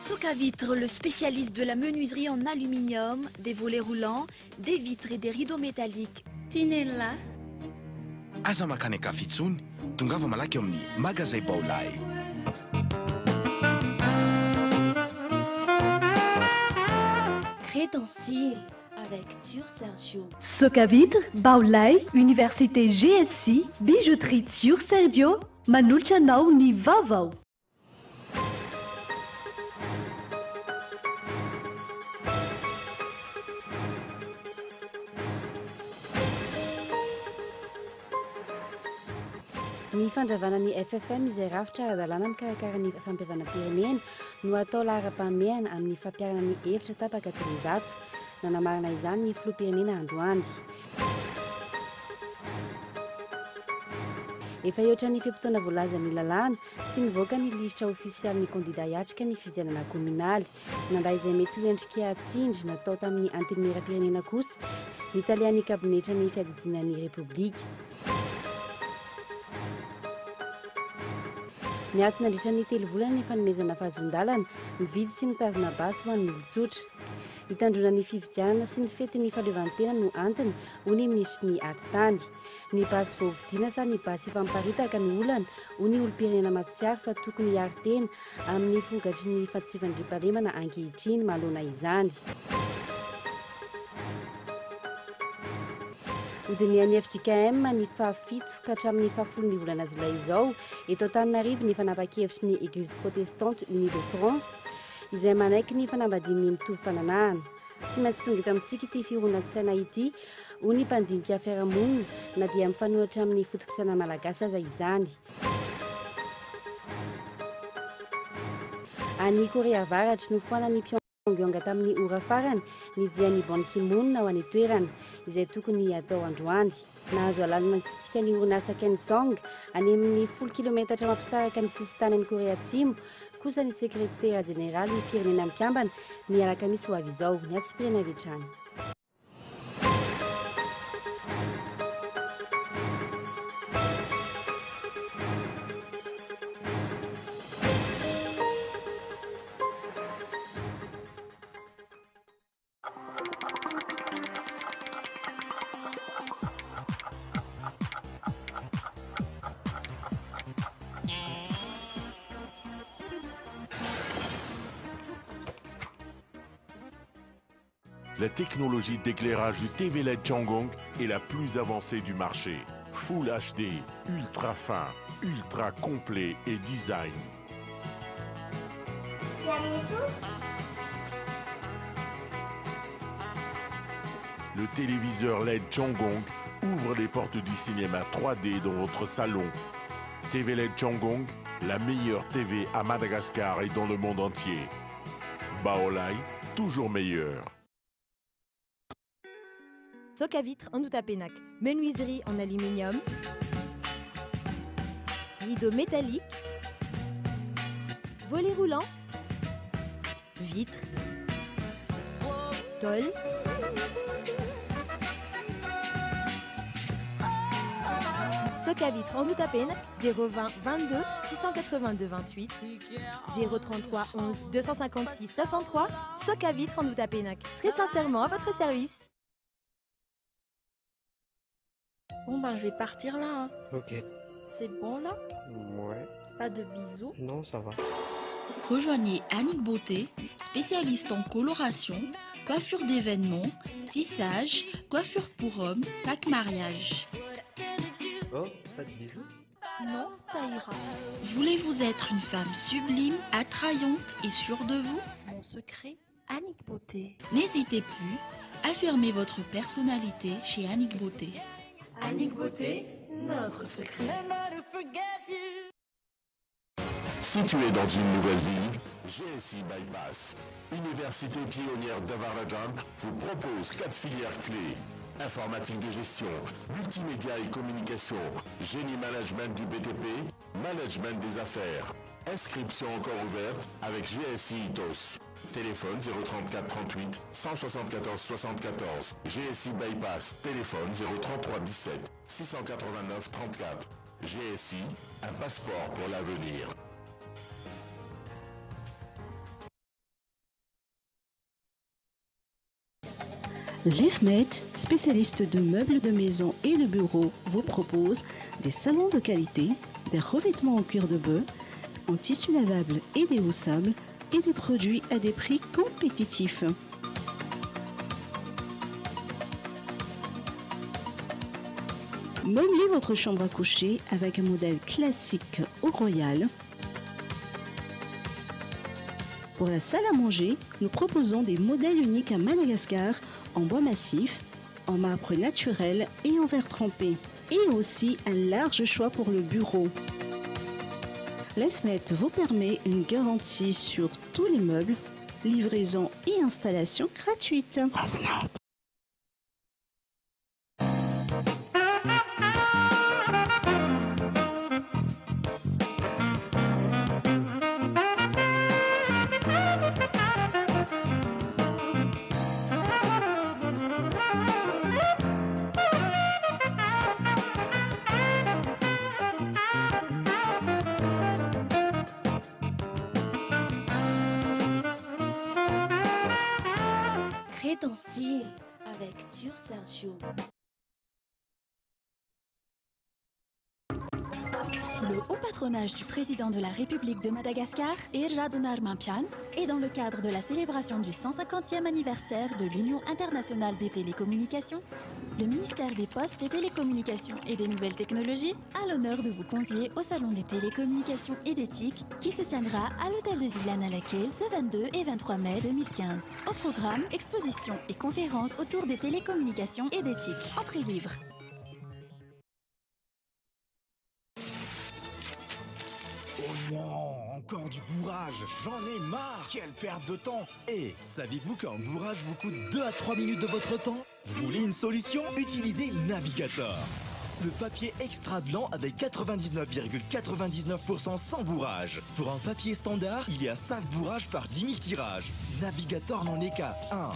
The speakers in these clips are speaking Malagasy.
Socavitre, le spécialiste de la menuiserie en aluminium, des volets roulants, des vitres et des rideaux métalliques. Tinella. Aza mankany an-kafa intsony, tongava malaky ao amin'ny Magazay Baolai. Crée ton style avec Tur Sergio. Socavitre, Baolai, Université GSI, Bijouterie Tur Sergio, manolotra anao ny vaovao. Ny fandravana ny FFM izay rafitra ara-dalàna mikarakara ny fampihavanam-pirenena no atao laharam-pahamehana amin'ny fampiharana ny hevitra tapaka teny Ivato. Nanamarina izany ny filoham-pirenena androany. Efa hihoatra ny fe-potoana voalazan'ny lalàna, tsy nivoaka ny lisitra ofisialin'ny kandida hiatrika ny fifidianana kaominaly. Nandà izay mety ho endrika tsindry natao tamin'ny Antenimierampirenena kosa ny talehan'ny kabinetran'ny fiadidiana ny Repoblika. Niato nandritra ny 3 volana ny fanomezana fahazoan-dalana mividy sy mitazona basy ho an'ny olon-tsotra. Hitandroana ny fifidianana sy ny fetin'ny fahaleovantena no antony, hoy ny minisitry ny Atitany. Ny basy vao vidiana sa ny basy efa miparitaka no olana, hoy ny olom-pirenena mahatsiaro fa tokony hiaro tena amin'ny firogatry ny tsy fandriampahalemana ankehitriny manoloana izany. Hodinihan'ny fjkm ny fahafito ka hatramin'ny fahafolon'ny volana jolay izao eto Antananarivo ny fanapahan-kevitry ny Eglise Protestante Unie de France izay manaiky ny fanambadian'ny mitovy fananahana. Tsy maintsy tonga eto amintsika ity fironan-tsaina ity, hoy ny mpandinika fiarahamonina, na dia mifanohitra amin'ny foto-pisainana malagasy aza izany. Any Korea Avaratra, nofoanan'i Pyongyang tamin'ny ora farany ny dian'i Ban Ki-moon ho any an-toerana, izay tokony hatao androany. Nahazo alalana nitsidika ny orinasa Kensong, any amin'ny 10 kilometatra mampisaraka ny sisintany any Korea Atsimo, kosa ny sekretera jeneralin'ny Firenena Mikambana, ny alakamisy ho avy izao. Ny antsipiriany avy hatrany. La technologie d'éclairage du TV LED Changhong est la plus avancée du marché. Full HD, ultra fin, ultra complet et design. Le téléviseur LED Changhong ouvre les portes du cinéma 3D dans votre salon. TV LED Changhong, la meilleure TV à Madagascar et dans le monde entier. Baolai, toujours meilleur. Socavitre en Outapenac, menuiserie en aluminium, rideaux métalliques, volets roulants, vitres, tôle. Socavitre en Outapenac, 020 22 682 28, 033 11 256 63. Socavitre en Outapenac, très sincèrement à votre service. Bon ben je vais partir là. Hein. Ok. C'est bon là? Ouais. Pas de bisous? Non, ça va. Rejoignez Annick Beauté, spécialiste en coloration, coiffure d'événements, tissage, coiffure pour hommes, pack mariage. Oh, pas de bisous? Non, ça ira. Voulez-vous être une femme sublime, attrayante et sûre de vous? Mon secret, Annick Beauté. N'hésitez plus, affirmez votre personnalité chez Annick Beauté. Annick Beauté, notre secret. Situé dans une nouvelle ville, GSI Bypass, université pionnière d'Avarajan, vous propose 4 filières clés. Informatique de gestion, multimédia et communication, génie management du BTP, management des affaires. Inscription encore ouverte avec GSI ITOS. Téléphone 034 38 174 74. GSI Bypass. Téléphone 033 17 689 34. GSI, un passeport pour l'avenir. L'EFMET, spécialiste de meubles de maison et de bureau, vous propose des salons de qualité, des revêtements en cuir de bœuf, en tissu lavable et déhoussable et des produits à des prix compétitifs. Meublez votre chambre à coucher avec un modèle classique au royal. Pour la salle à manger, nous proposons des modèles uniques à Madagascar en bois massif, en marbre naturel et en verre trempé. Et aussi un large choix pour le bureau. L'EFMET vous permet une garantie sur tous les meubles, livraison et installation gratuite. Crée ton style avec Tio Sergio. Sous le haut patronage du président de la République de Madagascar, Rajaonarimampianina, et dans le cadre de la célébration du 150e anniversaire de l'Union internationale des télécommunications, le ministère des Postes et Télécommunications et des Nouvelles Technologies a l'honneur de vous convier au Salon des télécommunications et des TIC qui se tiendra à l'hôtel de ville Analakely ce 22 et 23 mai 2015. Au programme, expositions et conférences autour des télécommunications et des TIC. Entrée libre. Oh non, encore du bourrage, j'en ai marre. Quelle perte de temps. Et savez-vous qu'un bourrage vous coûte 2 à 3 minutes de votre temps? Vous voulez une solution? Utilisez Navigator. Le papier extra blanc avec 99,99% sans bourrage. Pour un papier standard, il y a 5 bourrages par 10 000 tirages. Navigator n'en est qu'à 1.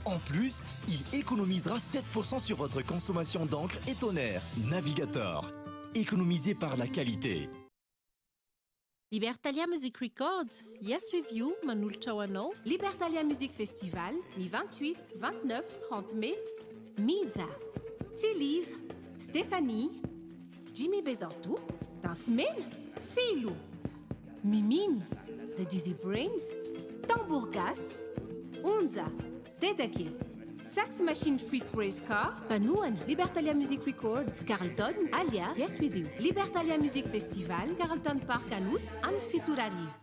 En plus, il économisera 7% sur votre consommation d'encre et toner. Navigator. Économisé par la qualité. Libertalia Music Records, Yes With You, manolotra ho anao Libertalia Music Festival, ny 28, 29, 30 mai. Midza, Tsiliva, Stéphanie, Jimmy Bezantou, Dansmena, Silo, Mimine, The Dizzy Brains, Tambourgas, Onza, Tetake, Sax Machine Street Race Car, Panoan, Libertalia Music Records, Carlton, Alia, Yes With You, Libertalia Music Festival, Carlton Park Anosy, amin'ny 7 hariva.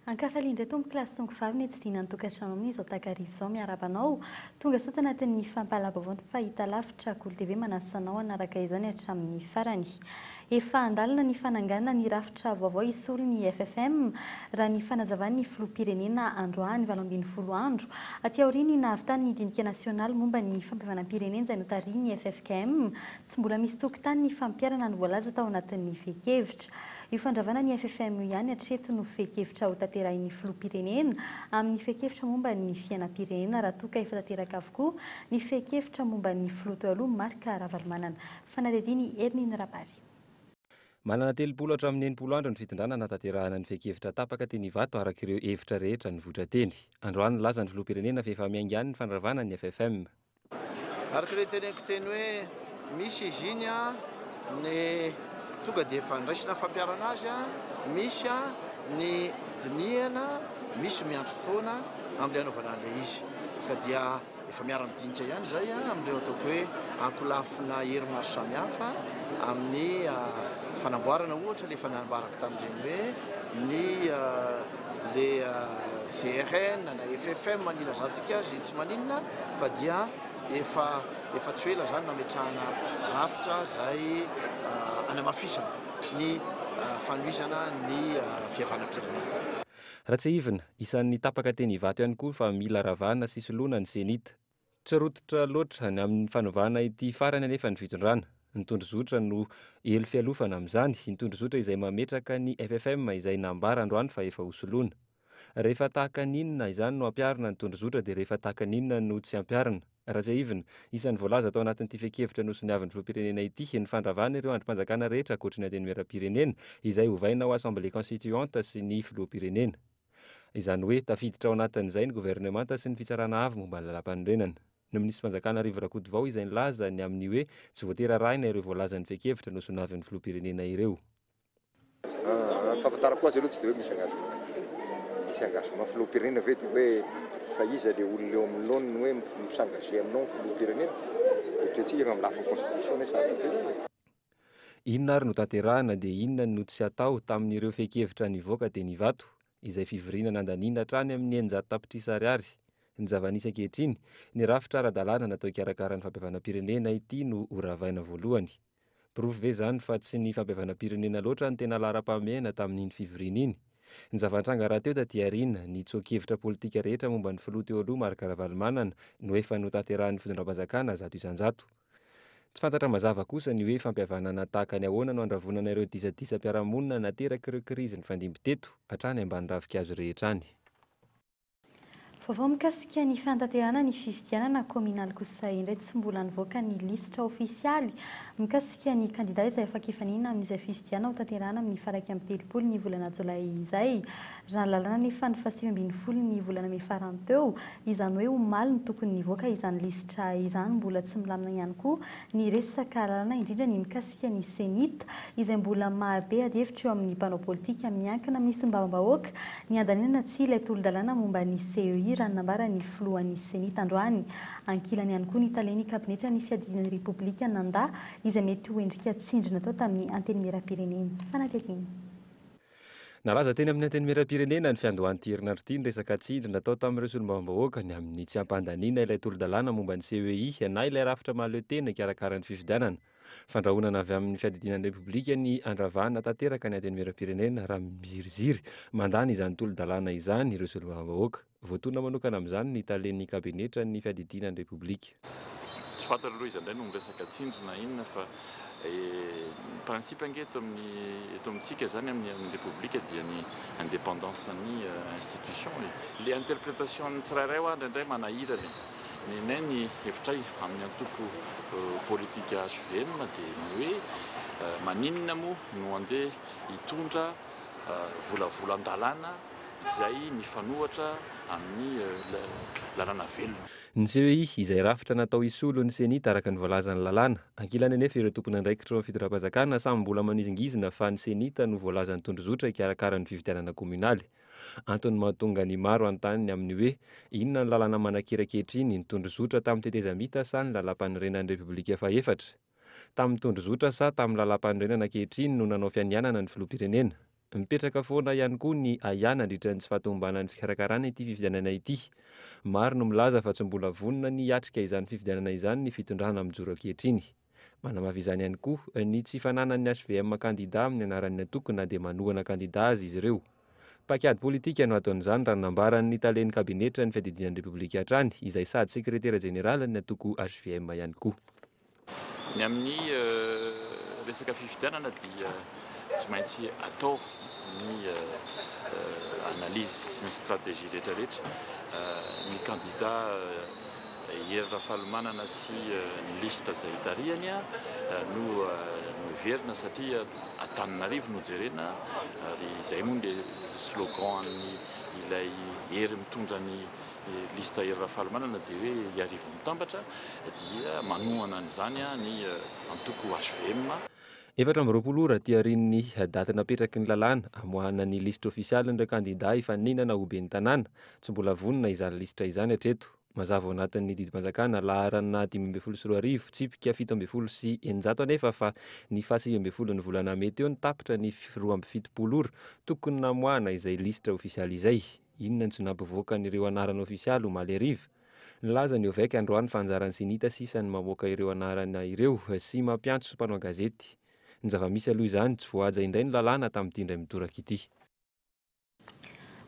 Ankafaliana indray tompoko lahy sy tompoko vavy ny tsidihina ny tokantrano amin'izao takariva izao. Miarahaba anao tonga soa anatin'ny fampahalalam-baovao fahita lavitra Kolo TV, manasa anao hanaraka izany hatramin'ny farany. Efa andalana ny fananganana ny rafitra vaovao hisolo ny FFM raha ny fanazavan'ny filoham-pirenena androany 18 andro aty aoriany nahavitany ny dinika nasionaly momba ny fampihavanam-pirenena izay notarihin'ny FFKM. Tsy mbola misy tokotany ny fampiharana ny voalaza tao anatin'ny fehin-kevitra. Io fandravana ny FFM io ihany hatreto no fehin-kevitra ho tanterahin'ny filoham-pirenena amin'ny fehin-kevitra momba ny fiainam-pirenena, raha toa ka efa tanteraka avokoa ny fehin-kevitra momba ny filoha teo aloha Marc Ravalomanana. Fanadihadiana Herininy Rabary. Manana 30 hatramin'ny 60 andro ny fitondrana natanterahana ny fehin-kevitra tapaka teny Ivato araka ireo hevitra rehetra nivoitra teny. Androany nilaza ny filoham-pirenena fa efa miainga any ny fandravana ny FFM. Araka ilay teneniko teny hoe misy izy iny a ny tonga dia efa ndraisina fampiharana azy a, misy a ny dinihana, misy miandry fotoana amin'ilay anaovana an'ilay izy. Ka dia efa miara-midinika ihany izay a amin'ireo ataoko hoe ankolafina hery maro samihafa amin'ny fanamboarana, ohatra ilay efa nambarako tamin'ireny hoe ny le GRN na FFM ny ilazantsika azy tsy maninona, fa dia efa tsy ho ela zany nametrahana rafitra zay anamafisana ny fanohizana ny fihavanam-pirenena. Raha tsiahivina, isan'ny tapaka teny Ivato ihany koa fa mila ravana sy soloana ny CENI-T. Tsy rototra loatra ny amin'ny fanovana ity farany anefa ny fitondrana. Ny tondrozotra no elo fialofana amin'izany, ny tondrozotra izay mametraka ny FFM izay nambara androany fa efa hosoloana. Rehefa tahaka ny inona izany no ampiharina ny tondrozotra dia rehefa tahaka ny inona no tsy ampiharina? Raha tsiahivina, isan'ny voalaza tao anatin'ity fehin-kevitra nosoniavin'ny filoham-pirenena ity ny fandravana ireo andrim-panjakana rehetra ankoatry ny Antenimierampirenena izay hovaina ho Assemblée constituante sy ny filoham-pirenena. Izany hoe tafiditra ao anatin'izay ny governemanta sy ny fitsarana avo momba ny lalàmpanorenana. Ny minisitrim-panjakana Rivo Rakotovao izay nilaza ny amin'ny hoe tsy voatery arahina ireo voalazan'ny fehin-kevitra nosonavin'ny filoham-pirenena ireo. Ny fahafantarako azy aloha tsy dia hoe misy engagement e. Tsisy engagement filoham-pirenena ve dia hoe fa iza ilay olona eo amin'ny laoniny no hoe mi-s'engager aminao ny filoham-pirenena? Eritreretintsika fa amin'ny lafiny constitution anie sarotra be izany e. Inona ary no tanterahina dia inona no tsy atao tamin'ireo fehin-kevitra nivoaka teny Ivato, izay fivoriana nandaniana hatrany amin'ny 600 tapitrisa ariary? Ny zava-nisy ankehitriny, ny rafitra ara-dalàna natao hikarakara ny fampihavanam-pirenena ity no horavaina voalohany. Porofo ve izany fa tsy ny fampihavanam-pirenena loatra no tena laharam-pahamehana tamin'iny fivoriana iny? Ny zava-nitranga rahateo taty aoriana, ny tsoa-kevitra politika rehetra momba ny filoha teo aloha Marc Ravalomanana no efa notanterahin'ny fitondram-panjakana 100%. Tsy fantatra mazava kosa ny hoe fampihavanana tahaka ny ahoana no handravonana ireo disadisam-piarahamonina naterak'ireo krizy nifandimby teto, hatrany ambany ravinkazo rehetra any. Vaovao mikasika ny fanatanterahana ny fifidianana kaominaly kosa indray tsy mbola nivoaka ny lisitra ofisialy mikasika ny kandida izay afaka hifaninana amin'izay fifidianana ho tanterahana amin'ny faha 31 ny volana jolay izay. Raha ny lalàna anefa ny faha 19 ny volana mey farany teo, izany hoe omaly no tokony nivoaka izany lisitra izany. Mbola tsy milamina ihany koa ny resaka lalàna indrindra ny mikasika ny Cenit izay mbola mahabe adihevitra eo amin'ny mpanao politika miankina amin'ny solombavambahoaka ny handaniana na tsia ilay tolo-dalàna momba ny CEI raha ny nambaran'ny filohan'ny Cenit androany. Ankilany ihany koa ny talen'ny kabinetran'ny fiadidiana ny Repoblika nandà izay mety ho endrika tsindry natao tamin'ny Antenimierampirenena. Fanadihadiana. Nalaza teny amin'ny Antenimierampirenena ny fiandohan'ity herinandro ity ny resaka tsindry natao tamin'ireo solombavambahoaka ny amin'ny tsy hampandaniana ilay tolo-dalàna momba ny CEI na ilay rafitra mahaleo tena hikarakara ny fifidianana. Fandrahonana avy amin'ny fiadidiana ny Repoblika ny handravana tanteraka ny Antenimierampirenena raha miziriziry mandany izany tolo-dalàna izany ireo solombavambahoaka. Voatonona manokana amin'izany ny talen'ny kabinetran'ny fiadidiana ny Repoblika. Tsy fantatra aloha iza indray no miresaka tsindry na inona fa ny principe ange eto amin'ny eto amintsika izany amin'ny amin'ny Repoblika dia ny indépendance ny institution e. Le interprétation ny tsirairay hoa indraindray manahirana e. Ny anay ny hevitray amin'ny antoko politika hvm dia ny hoe maninona moa no andeha hitondra volavolan-dalàna izay mifanohatra amin'ny lalàna velona. Ny CEI, izay rafitra natao hisolo ny Cenit araka ny voalazan'ny lalàna. Ankilany anefa ireo tompon'andraikitra ao amin'ny fitondram-panjakana samy mbola manizingizina fa ny Cenit no voalazan'ny tondrozotra hikarakara ny fifidianana kominaly. Antony mahatonga ny maro hanontany ny amin'ny hoe, inona ny lalàna manan-kery ankehitriny, ny tondrozotra tamin'ny tetezamita sa ny lalàmpanorenan'ny Repoblika fahefatra? Tamin'ny tondrozotra sa tamin'ny lalàmpanorenana ankehitriny no nanao fianianana ny filoham-pirenena? Mipetraka foana ihany koa ny ahiahy nandritra ny tsy fahatomombanan'ny fikarakarana ity fifidianana ity. Maro no milaza fa tsy mbola vonona ny hiatrika izany fifidianana izany ny fitondrana mijoro ankehitriny. Manamafy izany ihany koa ny tsy fananan'ny hvm kandida amin'ny anaran'ny antoko na dia manohana kandida aza izy ireo. Paikady politika no ataon'izany raha ny nambaran'ny talen'ny kabinetran'ny fiadidiana ny Repoblika hatrany, izay sady sekretera jeneralin'ny antoko hvm ihany koa. Ny amin'ny resaka fifidianana dia tsy maintsy atao ny analyse sy ny stratégie rehetra rehetra. Ny kandida Hery Rafalimanana sy ny liste izay tarihany no noheverina satria Antananarivo no jerena ary izay moa ny slogan an'ny ilay hery mitondra ny liste Hery Rafalimanana dia hoe Iarivo mitambatra dia manohana an'izany ny antoko hvm. 24 ora aty aorian'ny daty napetraky ny lalàna hamoahana ny lisitra ofisialin'ireo kandidà hifaninana ho ben'ny tanàna, tsy mbola vonona izany lisitra izany hatreto. Mazava ao anatin'ny didim-panjakana laharana 2015 tsipika 617 anefa fa ny faha 19 ny volana mey teo no tapitra ny 72 ora tokony namoahana izay lisitra ofisialy izay. Inona no tsy nampivoaka an'ireo anarana ofisialy omaly hariva? Nilaza ny Ovec androany fa anjaran'ny Cenit sisa ny mamoaka ireo anarana ireo sy mampiantso mpanao gazety. Ny zava-misy aloha izany, tsy voahaja indray ny lalàna tamin'ity indray mitoraka ity.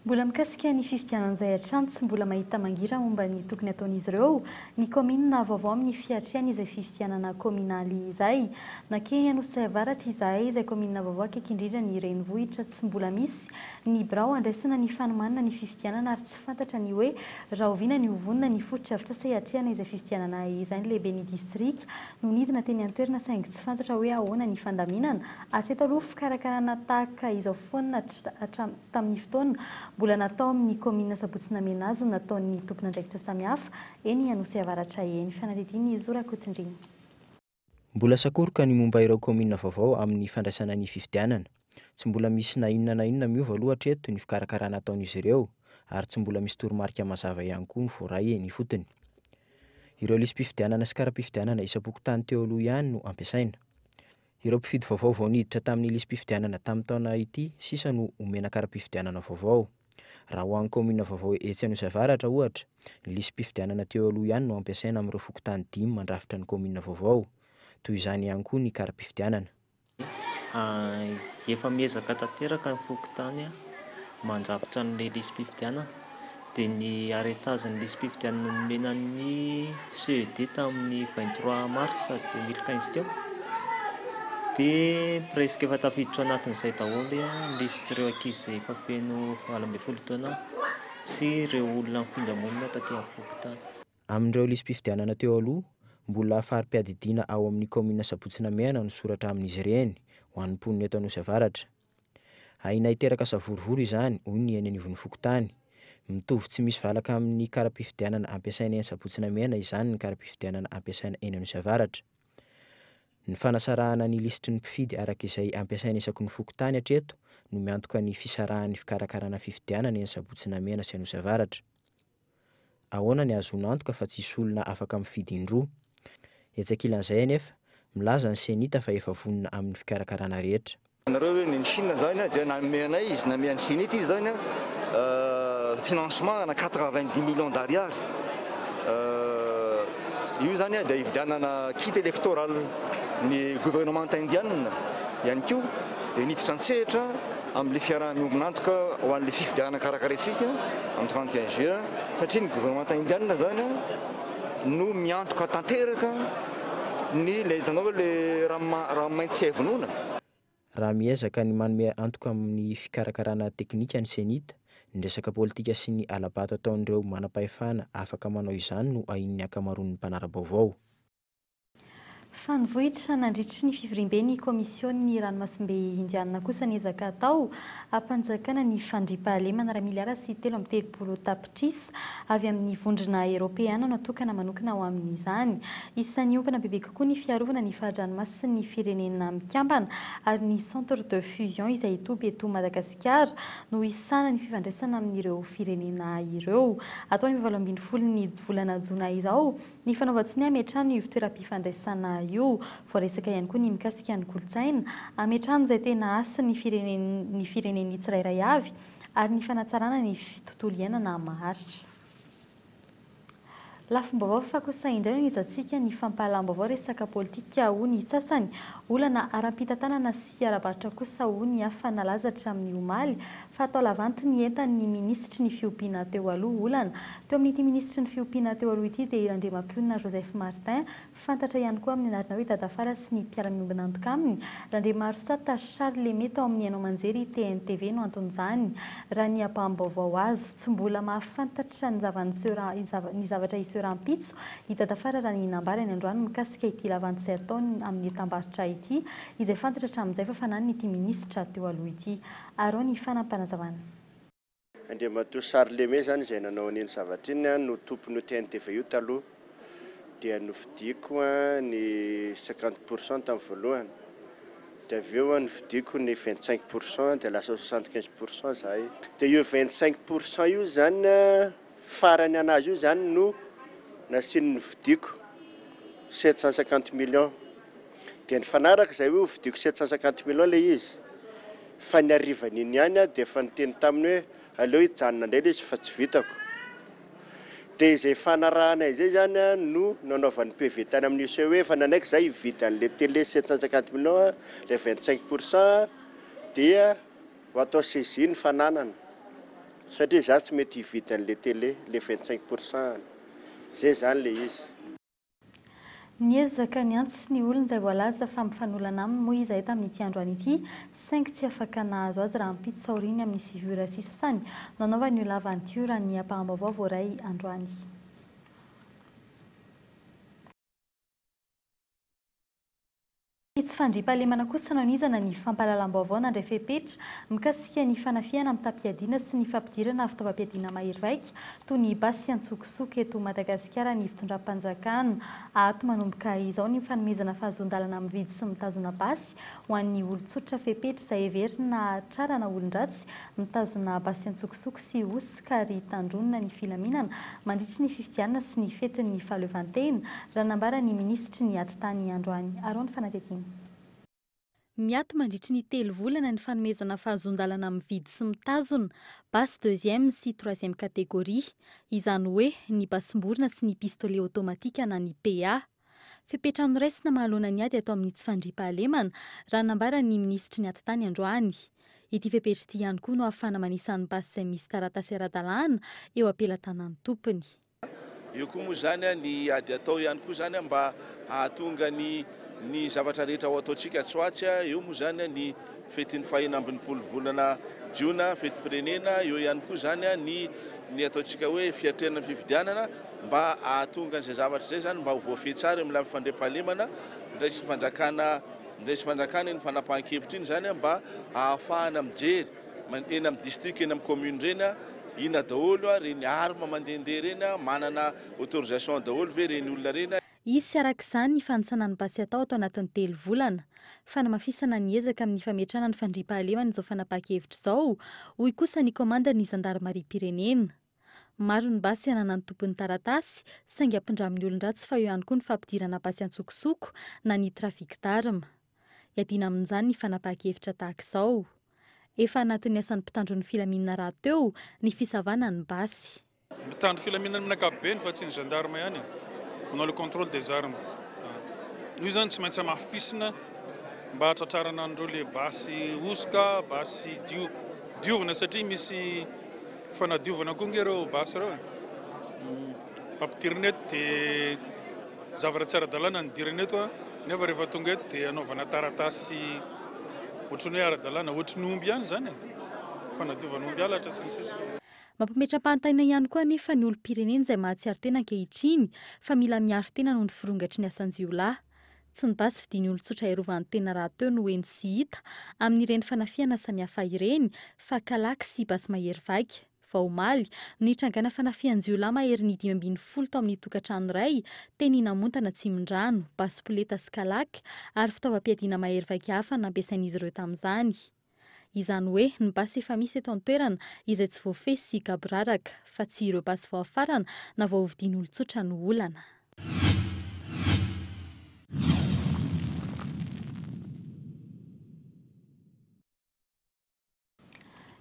Mbola mikasika ny fifidianana izay hatrany, tsy mbola mahita mangira momba ny tokony hataon'izy ireo ny kaominina vaovao amin'ny fiatrehany izay fifidianana kaominaly izay. Nankeny Anosy Avaratra izahay, izay kaominina vaovao akaiky indrindra ny renivohitra, tsy mbola misy ny birao handraisana ny fanomanana ny fifidianana ary tsy fantatra ny hoe rahoviana ny ho vonona ny fotodrafitrasa hiatrehana izay fifidianana izay. Ny lehiben'ny distrika no nidina teny an-toerana saingy tsy fantatra hoe ahoana ny fandaminana. Hatreto aloha fikarakarana tahaka izao foana hatramin'ny. Tamin'ny fotoana mbola natao amin'ny kaominina Sabotsy Namehana no nataon'ny tompon'andraikitra samihafa eny Anosy Avaratra eny. Fanadihadian'i Zo Rakotondriana. Mbola sakoroka ny momba ireo kaominina vaovao amin'ny fandraisana ny fifidianana. Tsy mbola misy na inona na inona miova aloha hatreto ny fikarakarana ataon'izy ireo ary tsy mbola misy toromarika mazava ihany koa ny voaray eny ifotony. Ireo lisi-pifidianana sy kara-pifidianana isam-pokontany teo aloha ihany no ampiasaina. Ireo mpifidy vaovao vao niditra tamin'ny lisi-pifidianana tamin'ny taona ity sisa no omena kara-pifidianana vaovao. Raha ho an'ny kaominina vaovao etsy Anosy Avaratra, ohatra, ny lisi-pifidianana teo aloha ihany no ampiasaina amin'ireo fokontany dimy mandrafitra ny kaominina vaovao. Toy izany ihany koa ny kara-pifidianana. Efa miezaka tanteraka ny fokontany mandrafitra an'ilay lisi-pifidianana. Dia ny arrêtage-n'ny lisi-pifidianana nomena ny CED tamin'ny 23 mars 2015 teo dia presque efa tafiditra ao anatin'izay daholo ny lisitr'ireo ankizy izay efa feno 18 taona sy ireo olona nifindra monina taty amin'ny fokontany. Amin'ireo lisi-pifidianana teo aloha, mbola fari-piadidiana ao amin'ny kaominina Sabotsy Namehana no soratra amin'izy ireny ho an'ny mponina eto Anosy Avaratra. Ahiana hiteraka savorovoro izany, hoy ny eny anivon'ny fokontany. Mitovy tsy misy valaka amin'ny kara-pifidianana ampiasaina eny Sabotsy Namehana izany ny kara-pifidianana ampiasaina eny Anosy Avaratra. Ny fanasarahana ny lisitry ny mpifidy araka izay ampiasaina isaky ny fokontany hatreto no miantoka ny fisarahan'ny fikarakarana fifidianana eny Sabotsy Namehana sy Anosy Avaratra. Ahoana ny ahazoana antoka fa tsy hisy olona afaka mifidy indroa? Etsy ankilan'izay anefa, milaza ny Cenit fa efa vonona amin'ny fikarakarana rehetra. Nareo hoe ny Chine zany dia nanome anay izy, nanome an'i Cenit izy zany financement ana 90 millions d'ariary. Io zany dia hividianana kit électoral. Ny gouvernemanta indiana ihany koa dia niditra an-tsehatra amin'ilay fiaraha-miombon'antoka ho an'ilay fifidianana karakaraintsika amin'ny 31 juin satria ny gouvernemanta indiana zany no miantoka tanteraka ny ilay hitanao ve ilay rano mainty tsy hay vonoina. Raha miezaka ny manome antoka amin'ny fikarakarana teknika ny Cenit, ny resaka politika sy ny hala-bato ataon'ireo manam-pahefana afaka manao izany no ahian'ny ankamaroan'ny mpanara-baovao. Fanivohitra nandritry ny fivoriamben'ny Komisionin'ny Ranomasimbe Indianina kosa ny ezaka atao hampanjakana ny fandriampahalemana iray miliara sy 33 tapitrisa avy amin'ny Vondrona Eoropeana no atokana manokana ho amin'izany. Isan'ny hiompana bebe kokoa ny fiarovana ny fari-dranomasin'ny Firenena Mikambana ary ny Centre de Fusion izay hitoby eto Madagasikara no hisahana ny fifandraisana amin'ireo firenena ireo. Atao ny 18 ny volana jona izao Ny fanaovan-tsonia hametrahana io ivontoeram-pifandraisana io. Voaresaka ihany koa ny mikasika ny kolontsaina, hametrahana izay tena hasin'ny firenen'ny firenen'ny tsirairay avy ary ny fanatsarana ny tontolo iainana maharitra. Lafim-baovao fa kosa indray no nizantsika ny fampahalam-baovao resaka politika hoy ny sasany. Olana ara-pitantanana sy ara-barotra kosa hoy ny hafa nalaza hatramin'ny omaly fa atao lavanty ny entan'ny minisitry ny fiompiana teo aloha. Olana teo amin'ity minisitry ny fiompiana teo aloha ity dia i Randriamampionona Joseph Martin, fantatra ihany koa amin'ny anarana hoe Dadafara sy ny mpiara-miombon'antoka aminy, Randriamarosata Charles Aimé tao amin'ny haino aman-jery TNTV no anton'izany. Raha ny ampaham-baovao azo, tsy mbola mahafantatra ny zava-niseho ny zavatra hiseho rahampitso i Dadafara raha ny nambarany androany mikasika ity lavanty izay ataony amin'ny entam-barotra ity, izay fantatra hatramin'izay fa fananiny ity minisitra teo aloha ity. Arao ny fanampanazavana. Andriamatoa Charles Aimé izany izay nanao an'iny zavatra iny no tompon'io TNTV io taloha. Dia novidiako ny 50 pour cent tamin'ny voalohany. Dia avy eo novidiako ny 25 pour cent dia lasa 75 pour cent izahay. Dia io 25 pour cent io izany farany an'azy io izany no nasiany novidiako 750 millions. Dia nifanaraka izay hoe hovidiako 750 millions ilay izy. Fa ny harivan'iny ihany aho dia efa niteny taminy hoe aleo hijanona indray ilay izy fa tsy vitako. Dia izay fanarahana izay izany no nanaovan'ny PV tany amin'ny UCE hoe efa nanaiky izahay hividy an'ilay télé 750 millions, ilay 25 pour cent dia ho atao saisie ny fananana. Satria za tsy mety hividy an'le télé, le 25 %. Zay zany le izy. Niezaka niantso ny olona izay voalaza fa mifanolana aminy moa izahay tamin'ity androany ity, saingy tsy afaka nahazo azy rahampitso aoriany amin'ny 9h30 nanaovany io lavantiora ny ampaham-baovao voaray androany. Ny tsy fandriampahalemana kosa nanizana ny fampahalalam-baovao nandray fepetra mikasika ny fanafihana mitam-piadiana sy ny fampidirana fitaovam-piadiana mahery vaika toy ny basy antsokosoko eto Madagasikara ny fitondram-panjakana. Ato manomboka izao ny fanomezana fahazoan-dalana mividy sy mitazona basy ho an'ny olon-tsotra, fepetra izay heverina hahatrarana olon-dratsy mitazona basy antsokosoko sy hosoka ary hitandronina ny filaminana mandritry ny fifidianana sy ny fetin'ny fahaleovantena, raha nambaran'ny minisitry ny atitany androany. Arao ny fanadihadiana. Miato mandritry ny 3 volana ny fanomezana fahazoan-dalana mividy sy mitazona basy deuxième sy troisième catégorie, izany hoe ny basim-borona sy ny pistolet automatique na ny PA. Fepetra noraisina manoloana ny ady atao amin'ny tsy fandriampahalemana, raha nambaran'ny minisitry ny atitany androany. Ity fepetra ity ihany koa no ahafahana manisa ny basy izay misy taratasy ara-dalàna eo am-pelatanan'ny tompony. Eo koa moa izany ny ady atao ihany koa izany mba hahatonga ny ny zavatra rehetra ho ataontsika tsy ho atsy. Eo moa izany ny fetin'ny faha-66 volana jiona, fetim-pirenena, eo ihany koa izany ny ny ataontsika hoe fiatrehana ny fifidianana mba hahatonga an'izay zavatra izay izany mba ho voafehy tsara eo amin'ny lafiny fandriampahalemana, ndraisin'ny fanjakana ndraisin'ny fanjakana iny fanapahan-kevitra iny izany mba hahafahana mijery eny amin'ny district, eny amin'ny commune ireny inona daholo ireny arme mandehandeha ireny, manana autorisation daholo ve ireny olona ireny. Hisy araka izany ny fanisana ny basy atao ato anatin'ny 3 volana. Fanamafisana ny ezaka amin'ny fametrahana ny fandriampahalemana izao fanapahan-kevitra izao, hoy kosa ny komandan'ny zandarimariam-pirenena. Maro ny basy ananan'ny tompon'ny taratasy, saingy ampindramin'ny olon-dratsy fa eo ihany koa ny fampidirana basy antsokosoko na ny trafic d'armes. Iadiana amin'izany ny fanapahan-kevitra tahaka izao. Efa anatin'ny asan'ny mpitandro ny filaminana rahateo ny fisavana ny basy. Mitandro filaminana amin'ny ankapobeny fa tsy ny gendarme ihany e. Manao le contrôle des armes. Io izany tsy maintsy hamafisina mba hatratrarana an'ireo le basy hosoka, basy dio, diovina satria misy fanadiovana koa nge ireo basy ireo e. Ampidirina eto dia zavatra tsy ara-dalàna ny idirana eto a, nefa rehefa tonga eto dia anaovana taratasy ohatran'ny hoe ara-dalàna, ohatran'ny omby ihany izany e, fanadiovana omby halatra sy ny sisa. Mampametra-panontaniana ihany koa anefa ny olom-pirenena izay mahatsiaro tena ankehitriny fa mila miaro tena noho ny firongatry ny asan-jiolahy. Tsy ny basy vidian'ny olon-tsotra hiarovany tena rahateo no heno sy hita amin'ireny fanafihana samihafa ireny fa kalaky sy basy mahery vaika. Vao omaly, no nitrangana fanafihan-jiolahy maherin'ny 15 tao amin'ny tokantrano iray teny Namontana Atsimondrano, basy poleta sy kalaky ary fitaovam-piadiana mahery vaika hafa nampiasain'izy ireo tamin'izany. Izany hoe ny basy efa misy eto an-toerana izay tsy voafehy sy gaboraraka, fa tsy ireo basy vao hafarana na vao hovidian'olon-tsotra no olana.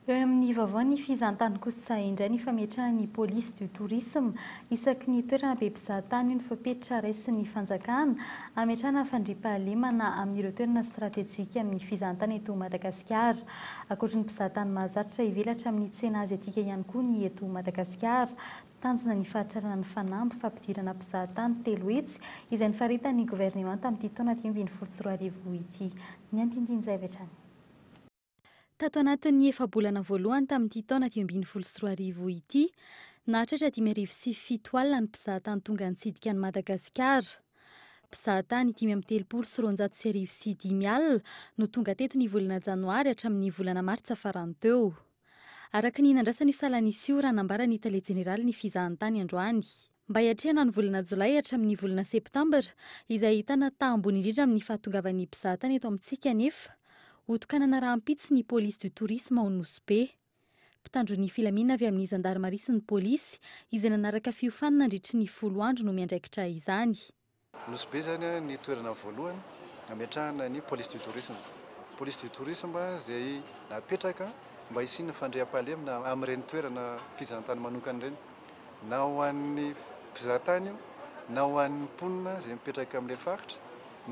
Eo amin'ny vaovaon'ny fizahantany kosa indray ny fametrahana ny police du tourisme isaky ny toerana be mpizahatany io ny fepetra raisin'ny fanjakana hametrahana fandriampahalemana amin'ireo toerana stratejika amin'ny fizahantany eto Madagasikara. Ankoatry ny mpizahatany mahazatra hivelatra amin'ny tsena aziatika ihany koa ny eto Madagasikara. Tanjona ny fahatrarana ny fanamby fampidirana mpizahatany 300 izay nifaritan'ny governemanta amin'ity taona 2015 ity. Ny andinindin'izay avy hatrany. Tato anatin'ny efa-bolana voalohany tamin'ity taona 2015 ity, nahatratra 705 ny mpizahatany tonga nitsidika an'i Madagasikara. Mpizahatany 1235 no tonga teto ny volana janoary hatramin'ny volana martsa farany teo. Araka ny nandrasan'io salan'isa io raha nambaran'ny tale jeneralin'ny fizahantany androany. Mba hiatrehana ny volana jolay hatramin'ny volana septambra, izay ahitana taha ambony indrindra amin'ny fahatongavan'ny mpizahatany eto amintsika anefa, hotokanana rahampitso ny Police du tourisme ao Nosy Be. Mpitandro ny filaminana avy amin'ny zandarimaria sy ny polisy, izay nanaraka fiofanana nandritry ny 10 andro no miandraikitra izany. Nosy Be izany ny toerana voalohany nametrahana ny Police du tourisme. Police du tourisme izay napetraka mba hisian'ny fandriampahalemana amin'ireny toerana fizahantany manokana ireny. Na ho an'ny mpizahatany io, na ho an'ny mponina izay mipetraka amin'ilay faritra,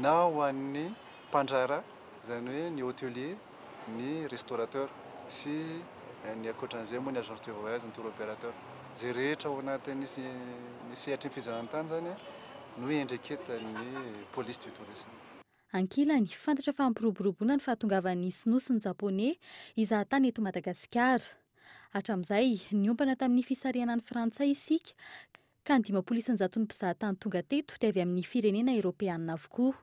na ho an'ny mpandraharaha, izany hoe ny hôtelier, ny restaurateur sy Ny ankoatran'izay moa ny agence de voyage, ny tour opérateur. Izay rehetra ao anatin'ny ny sehatry ny fizahantany izany no iandraiketan'ny police du tourisme. Ankilany, fantatra fa hampiroboroboana ny fahatongavan'ny Sinoa sy ny Japoney hizaha tany eto Madagasikara. Hatramin'izay, niompana tamin'ny fisarihana ny Frantsay isika, ka ny 50 isan-jaton'ny mpizaha tany tonga teto dia avy amin'ny firenena Eoropeanina avokoa.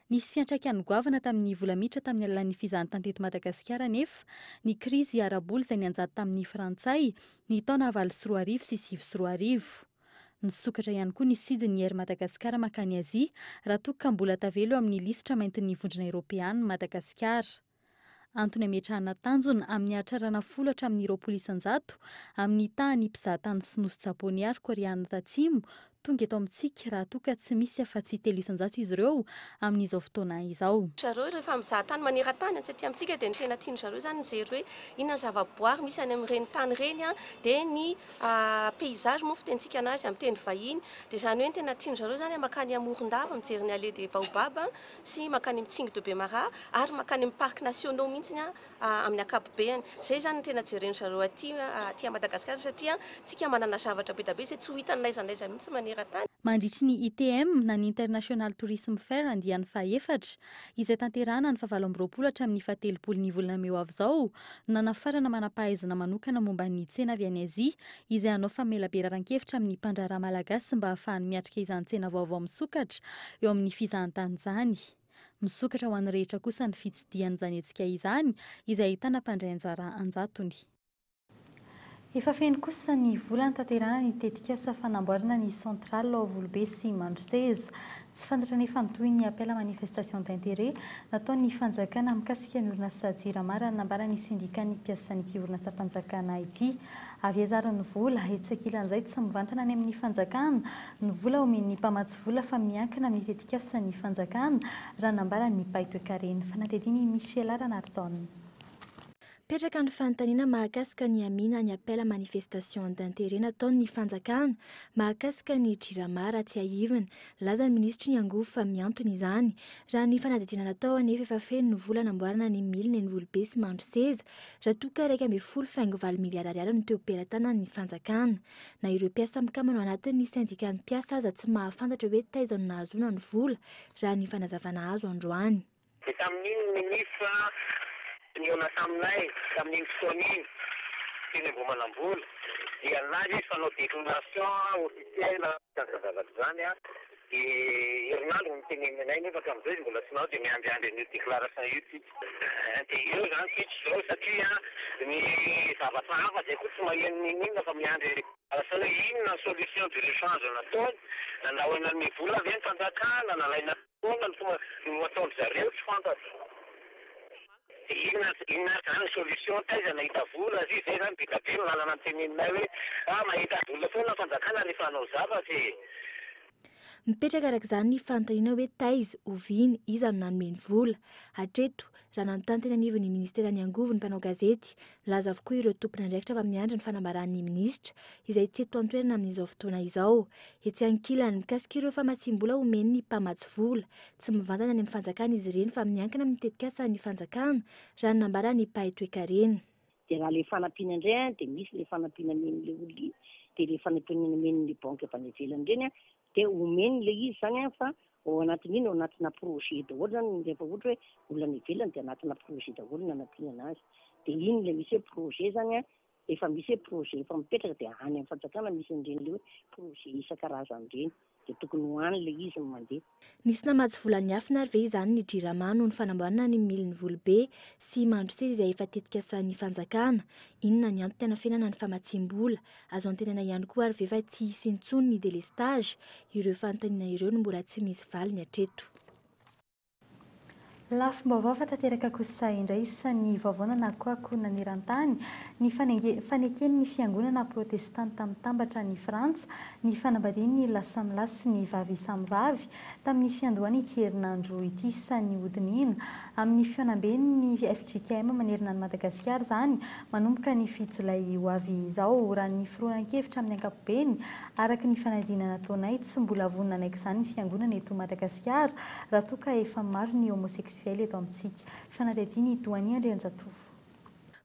Nisy fiantraikany goavana tamin'ny vola miditra tamin'ny alalan'ny fizahantany teto Madagasikara anefa ny krizy ara-bola izay nianjady tamin'ny Frantsay ny taona 2008 sy 2009. Nisokatra ihany koa ny sidin'ny Air Madagascar mankany Azia raha toa ka mbola tavela eo amin'ny lisitra maintin'ny Vondrona Eoropeana Madagasikara. Antony ametrahana tanjona amin'ny hahatrarana 10 hatramin'ny 20% amin'ny tahan'ny mpizahatany sinoa sy japoney ary koreana tatsimo tonga eto amintsika raha toa ka tsy misy afa-tsy 3% izy ireo amin'izao fotoana izao. Zareo rehefa mizaha tany maneran-tany tsy aty amintsika dia ny tena tian-dry zareo izany mijery hoe inona ny zavaboary misy any amin'ireny tany ireny dia ny paysage moa fitenintsika anazy amin'ny teny vahiny dia izany hoe ny tena tian-dry zareo izany mankany Morondava mijery ny allée des baobabs sy mankany amin'ny Tsingy de Bemaraha ary mankany amin'ny parcs nationaux mihitsy amin'ny ankapobeany. Izay izany no tena jeren-dry zareo aty aty à Madagasikara satria tsika manana zavatra be dia be izay tsy ho hitany n'aiza n'aiza mihitsy maneran-tany. Mandritry ny ITM na ny International Tourism Fair andiany fahaefatra, izay tanterahana ny fahavalo amby roapolo hatramin'ny fahatelopolo ny volana mey ho avy izao, no nanafarana manam-pahaizana manokana momba ny tsena avy any Azia, izay hanao famelabelaran-kevitra amin'ny mpandraharaha malagasy mba hahafahany miatrika izany tsena vaovao misokatra eo amin'ny fizahantany izany. Misokatra ho an'ny rehetra kosa ny fitsidihan'izany hetsika izany, izay ahitana mpandray anjara an-jatony. Efa feno kosa ny vola hanatanterahana ny tetikasa fanamboarana ny centrale ao Volobe sy Mandroseza. Tsy fantatra nefa ny tohin'ny appel à manifestation d'intérêt nataon'ny fanjakana mikasika ny orinasa Jirama raha ny nambaran'ny sendikan'ny mpiasan'ity orinasam-panjakana ity. Avy aiza ary ny vola? Etsy ankilan'izay tsy mivantana any amin'ny fanjakana ny vola omen'ny mpamatsy vola fa miankina amin'ny tetikasan'ny fanjakana raha ny nambaran'ny mpahay toekarena. Fanadihadian'i Michela Ranarijaona. Mipetraka ny fanontaniana mahakasika ny amina ny appel à manifestation d'intérêt nataon'ny fanjakana mahakasika ny Jirama. Raha tsiahivina, laza ny minisitry ny angovo fa miantona izany. Raha ny fanadihadiana natao anefa, efa feno ny vola namboarana ny milina eny Volobe sy Mandroseza, raha toa ka 11,8 miliara ariary no teo am-pelatanan'ny fanjakana. Na ireo mpiasa mikamana ao anatin'ny sendikan'ny mpiasa aza tsy mahafantatra hoe taiza no nahazoana ny vola, raha ny fanazavana azo androany. Dia tamin'iny ny ministra nihaona taminay tamin'iny fotoana iny teny Ambohimanambola dia nilaza izy fa hanao déclaration officielle izany zavatra izany an, dia herinandro no niteneniny anay nefa hatramin'izao izy mbola tsy nanao dia miandriandry an'io déclaration io tsika. Dia eo izany tsika izao satria ny zavatra hafa izay koa tsy maheno n'inon'inona fa miandry déclaration hoe inona ny solution de rechange nataony, nanao nanome vola ve ny fanjakana, nalaina Ahoana no fomba no ataon-dry zareo tsy fantatro. Dia inona inona ary izany ny solution, taiza nahita vola ry zay izany be dia be ny lalana noteneninay hoe ah mahita vola foana ny fanjakana rehefa hanao zavatra e. Mipetraka araka izany ny fanontaniana hoe taiza, oviana, iza no nanome ny vola? Hatreto, raha nanontany teny anivon'ny ministeran'ny angovo ny mpanao gazety, nilaza avokoa ireo tompon'andraikitra fa miandry ny fanambaran'ny minisitra, izay tsy eto an-toerana amin'izao fotoana izao. Etsy ankilany, mikasika ireo famatsiam-bola omen'ny mpamatsy vola, tsy mivantana any amin'ny fanjakana izy ireny fa miankina amin'ny tetikasan'ny fanjakana, raha ny nambaran'ny mpahay toekarena. Dia raha ilay fanampiana indray an, dia misy ilay fanampiana omen'ilay olona iny, dia ilay fanampiana omen'ilay banky avy any ivelany ireny an, dia omeny ilay izy izany an, fa ao anatin'iny, ao anatina projet daholo izany, rehefa ohatra hoe olona any ivelany dia anatina projet daholo ny anampiana anazy. Dia iny ilay misy hoe projet izany an, efa misy hoe projet efa mipetraka dia any amin'ny fanjakana misy an'ireny ilay hoe projet isan-karazany ireny dia tokony ho any ilay izy no mandeha. Nisy namatsy vola niafina ary ve izany ny Jirama noho ny fanamboarana ny milin'ny Volobe sy Mandroseza izay efa tetikasan'ny fanjakana? Inona ny antony hanafenana ny famatsiam-bola? Azo antenaina ihany koa ary ve fa tsy hisy intsony ny delestage? Ireo fanontaniana ireo no mbola tsy misy valiny hatreto. Lafim-baovao fa tanteraka kosa indray isan'ny vaovao nanakoako naneran-tany ny faneken'ny fiangonana protestanta mitambatra any Frantsa ny fanambadian'ny lahy samy lahy sy ny vavy samy vavy tamin'ny fiandohan'ity herinandro ity. Isan'ny hodinihina amin'ny fihaonamben'ny fjkm manerana an'i Madagasikara izany manomboka ny 7 jolay ho avy izao. Raha ny fironan-kevitra amin'ny ankapobeny, araka ny fanadihadiana nataonay, tsy mbola vonona hanaiky izany ny fiangonana eto Madagasikara raha toa ka efa maro ny homosexuel eto amintsika. Fanadihadiana i Doania Andrianjatovo.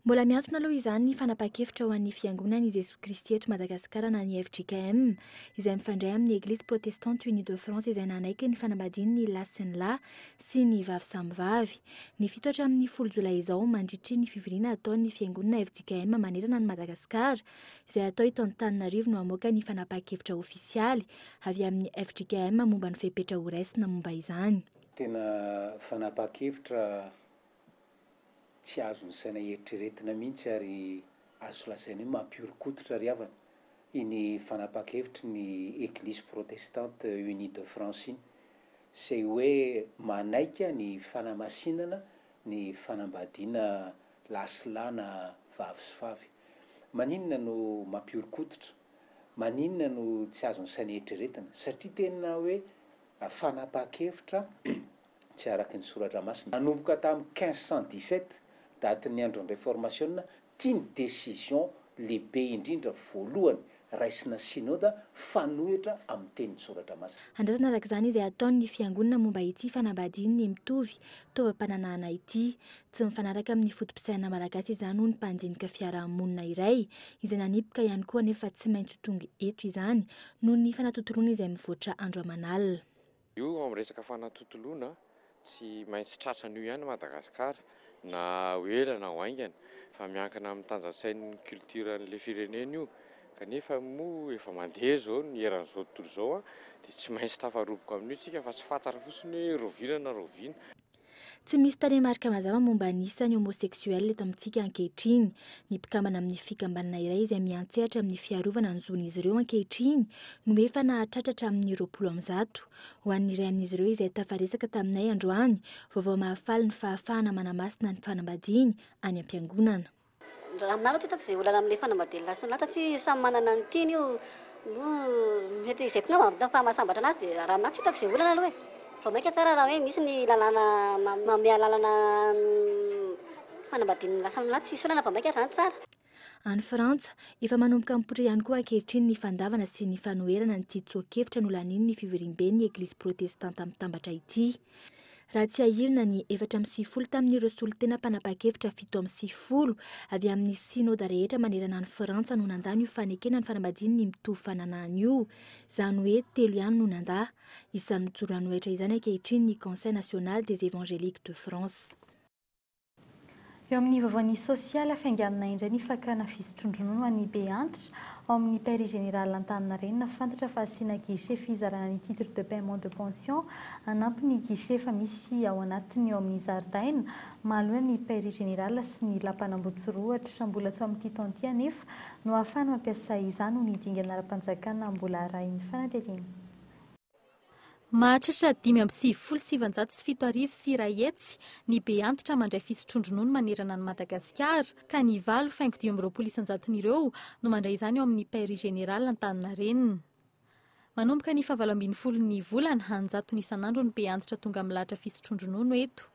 Mbola mihantona aloha izany ny fanapahan-kevitra ho an'ny Fiangonan'i Jesoa Kristy eto Madagasikara na ny fjkm, izay mifandray amin'ny Eglise Protestante Unie de France izay nanaiky ny fanambadian'ny lahy sy ny lahy sy ny vavy samy vavy. Ny 7 hatramin'ny 10 jolay izao mandritry ny fivoriana ataon'ny Fiangonana fjkm manerana an'i Madagasikara izay hatao eto Antananarivo no hamoaka ny fanapahan-kevitra ofisialy avy amin'ny fjkm momba ny fepetra horaisina momba izany. Tena fanapahan-kevitra tsy azon'ny saina eritreretina mihitsy ary azo lazaina hoe mampihoron-koditra ry havana iny fanapahan-kevitry ny Eglise Protestante Unie de France iny, izay hoe manaika ny fanamasinana ny fanambadiana lahy sy lahy na vavy sy vavy. Maninona no mampihoron-koditra? Maninona no tsy azon'ny saina eritreretina? Satria tena hoe fanapahan-kevitra tsy araka ny Soratra Masina. Nanomboka tamin'ny 1517, datin'ny andron'ny Reformasiona, ity ny décision lehibe indrindra voalohany raisina Synoda fanohitra amin'ny tenin'ny Soratra Masina. Andrasana araka izany izay hataon'ny Fiangonana momba ity fanambadian'ny mitovy taovam-pananahana ity. Tsy mifanaraka amin'ny foto-pisainana malagasy izany hoy ny mpandinika fiarahamonina iray izay nanipoka ihany koa anefa fa tsy maintsy ho tonga eto izany noho ny fanatontoloana izay mivoatra andro aman'alina. Io amin'ny resaka fanatontoloana, tsy maintsy tratran'io ihany Madagasikara na ho ela na ho haingana fa miankina amin'ny tanjan-tsain'ny culture an'ilay firenena io kanefa moa efa mandeha izao ny eran'izao tontolo izao dia tsy maintsy tafaroboka amin'io tsika fa tsy fantatra fotsiny hoe rahoviana na rahoviana. Tsy misy tarehimarika mazava momba ny isan'ny homosexuel eto amintsika ankehitriny. Ny mpikambana amin'ny fikambanana iray izay miantsehatra amin'ny fiarovana ny zon'izy ireo ankehitriny no efa nahatratra hatramin'ny 120. Ho an'ny iray amin'izy ireo izay tafaresaka taminay androany, vaovao mahafaly ny fahafahana manamasina ny fanambadiany any am-piangonana. Raha aminah aloha tsy hitako izay olana amin'ilay fanambadian'ny lahy sy ny lahy satria samy manana ny tiany io, moa mety izay koa angamba fa mahasambatra anazy dia raha aminah tsy hitako izay olana aloha e! Vao mainka tsara raha hoe misy ny lalàna manome alalana ny fanambadian'ny lahy samy lahy tsisy olana vao mainka ary izany tsara. Any Frantsa, efa manomboka mipoitra ihany koa ankehitriny ny fandavana sy ny fanoherana an'ity tsoa-kevitra nolanian'ny fivoriamben'ny Eglizy Protestanta Mitambatra ity. Raha tsiahivina ny 94 tamin'ireo solontena mpanapa-kevitra 97 avy amin'ny synoda rehetra manerana an'i Frantsa no nandany io fanekena ny fanambadian'ny mitovy fananahana io, izany hoe telo ihany no nandà. Isan'ny mijoro hanohitra izany ankehitriny ny Conseil national des évangéliques de France. Eo amin'ny vaovaon'ny sosialy, hafainganina indray ny fakana fisotroan-dronono ho an'ny be antitra ao amin'ny Paierie Générale Antaninarenina. Fantatra fa asiana guichet fizarana ny titre de paiement de pension hanampy ny guichet efa misy ao anatiny eo amin'ny zaridaina manoloana ny Paierie Générale sy ny lapan'Ambotsirohitra. Mbola tsy ao amin'ity taona ity anefa no ahafahana mampiasa izany hoy ny dingana ara-panjakana mbola arahin'ny fanadihadiana. Mahatratra 1995 ny be antitra mandray fisotroan-dronono manerana an'i Madagasikara, ka ny 8,25 isan-jaton'ireo no mandray izany ao amin'ny Paierie Générale Antaninarenina. Manomboka ny fahavalo ambin'ny ny volana, an-jatony isan'andro ny be antitra tonga milahatra fisotroan-dronono eto.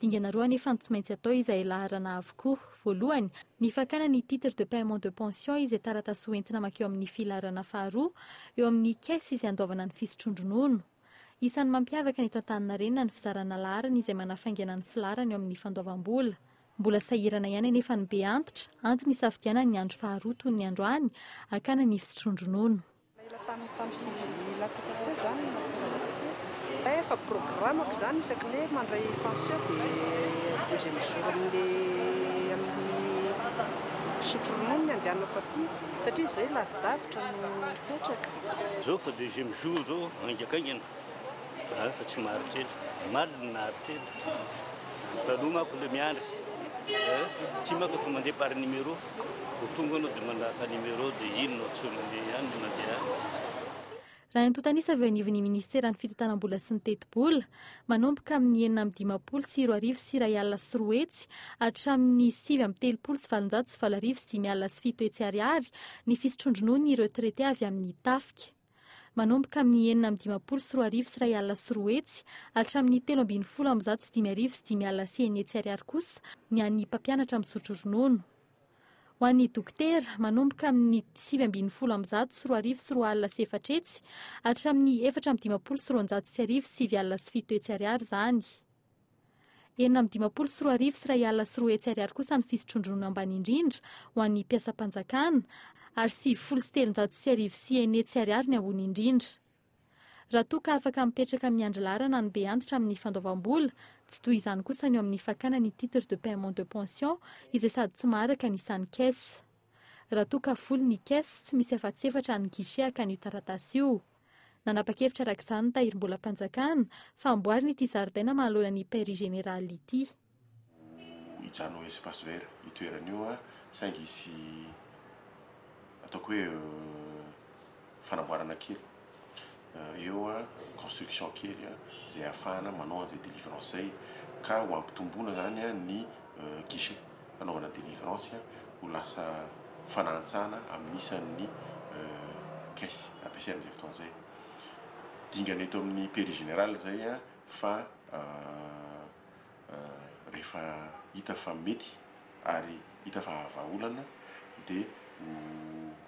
Dingana roa anefa no tsy maintsy atao izay laharana avokoa. Voalohany, ny fakana ny titre de paiement de pension izay taratasy hoentina mankeo amin'ny filaharana faharoa eo amin'ny caisse izay andoavana ny fisotroan-dronono. Isan'ny mampiavaka ny eto Antaninarenina ny fizarana laharana izay manafaingana ny filaharana eo amin'ny fandoavam-bola. Mbola sahirana ihany anefa ny be antitra, antony isafidianany ny andro faharoa toy ny androany hakana ny fisotroan-dronono. Ela tamin'ny tamin'ny sivy latsaka teo izany no nahatongavako teo. Efa programako izany isaky ny hoe mandray pension dia deuxième jour amin'ilay amin'ny misotro ronono ny andehanako aty satria izay lavidavitra no mipetraka. Zao fa deuxième jour zao haingakaingana fa tsy maharitra ela. Omaly no naharitra ela. Taloha manko le miandry eh, ty manko efa mandeha par numéro. Vao tonga anao dia manahaka numéro dia iny no antsoina andeha ihany dia mandeha any. Raha ny antontan'isa avy eo anivon'ny minisiteran'ny fitantanam-bola sy ny tetibola, manomboka amin'ny 256,200 hatramin'ny 839,805 ariary ny fisotroan-drononon'ny retraite avy amin'ny tafika. Manomboka amin'ny 256,200 hatramin'ny 513,506 ariary kosa ny an'ny mpampianatra misotro ronono. Ho an'ny dokotera, manomboka amin'ny 219,204 hatramin'ny 254,207 ariary izany. 256 ariary kosa ny fisotroan-dronono ambany indrindra ho an'ny mpiasam-panjakana ary 390 ariary ny ambony indrindra. Raha toa ka afaka mipetraka miandry laharana ny be antitra amin'ny fandoavam-bola, tsy toy izany kosa ny eo amin'ny fakana ny titre de paiement de pension izay sady tsy maharaka ny isan'ny caisse. Raha toa ka folo ny caisse, tsy misy afa-tsy efatra ny guichet hakana io taratasy io. Nanapa-kevitra araka izany ny tahirim-bolam-panjakana fa hamboarina ity zaridaina manoloana ny Paierie Générale ity. Hijanona ho espace vert io toerana io saingy hisy ataoko hoe fanamboarana kely eo, construction kely izay ahafahana manao an'izay délivrance izay ka ho ampitomboana izany ny guichet fanaovana délivrance ho lasa fanahantsahana amin'ny isan'ny caisse ampiasaina amin'izay fotoana izay. Dingana eto amin'ny Paierie Générale izay fa rehefa hita fa mety ary hita fa hahavahaolana dia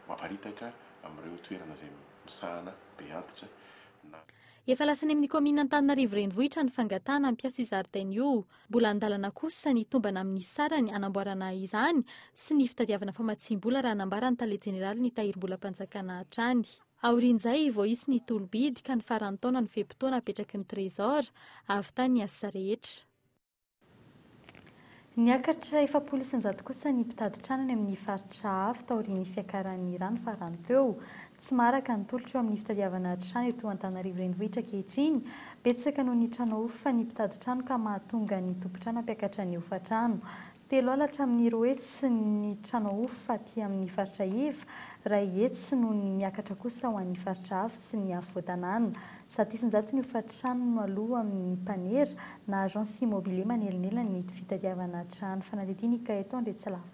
ho aparitaka amin'ireo toerana izay misahana be antitra na. Efa lasa any amin'ny kaominina Antananarivo Renivohitra ny fangatahana hampiasa io zaridaina io. Mbola an-dalana kosa ny tombana amin'ny sarany hanamboarana izany sy ny fitadiavana famatsiam-bola raha nambaran'ny tale jeneralin'ny tahirim-bolam-panjakana hatrany. Aorian'izay vao hisy ny tolo-bidy ka ny faran'ny taona no fe-potoana apetraky ny Trésor hahavitany ny asa rehetra. Niakatra 40% kosa ny mpitady trano any amin'ny faritra avo taorian'ny fiakaran'ny rano farany teo. Tsy maharaka ny tolotra eo amin'ny fitadiavana trano eto Antananarivo Renivohitra ankehitriny. Betsaka noho ny trano ahofa ny mpitady trano ka mahatonga ny tompon-trano hampiakatra ny hofan-trano. Telo ala hatramin'ny 200 ny trano ahofa aty amin'ny faritra iva, 100 noho ny miakatra kosa ho an'ny faritra avo sy ny afovoan-tanàna. 100% ny hofan-trano no aloa amin'ny mpanera na agence immobilier manelinelina ny fitadiavana trano. Fanadihadiana i Gaëtan Andriantsilavo.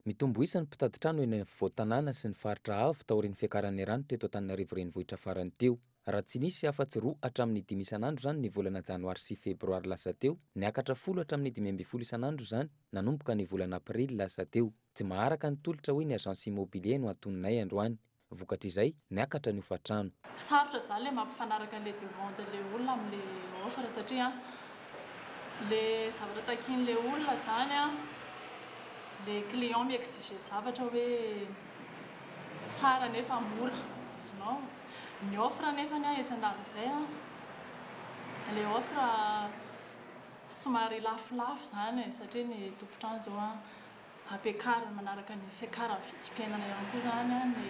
Mitombo isa ny mpitady trano eny afovoan-tanàna sy ny faritra avo taorian'ny fiakaran'ny rano teto Antananarivo Renivohitra farany teo. Raha tsy nisy afa-tsy roa hatramin'ny dimy isan'andro izany ny volana janoary sy febroary lasa teo, niakatra folo hatramin'ny 15 isan'andro izany nanomboka ny volana aprily lasa teo. Tsy maharaka ny tolotra hoy ny agence immobilier no antoninay androany. Vokatr'izay, niakatra ny hofan-trano. Sarotra izany ilay mampifanaraka an'ilay demande an'ilay olona amin'ilay offre satria ilay zavatra takian'ilay olona izany an, ilay client mi-exiger zavatra hoe tsara nefa mora, azonao? Ny offre nefany an etsy andanin'izay an, ilay offre somary lafolafo izany e, satria ny tompon-trano izao an Ampiakariny manaraka ny fiakaran'ny vidim-piainana ihany koa izany ny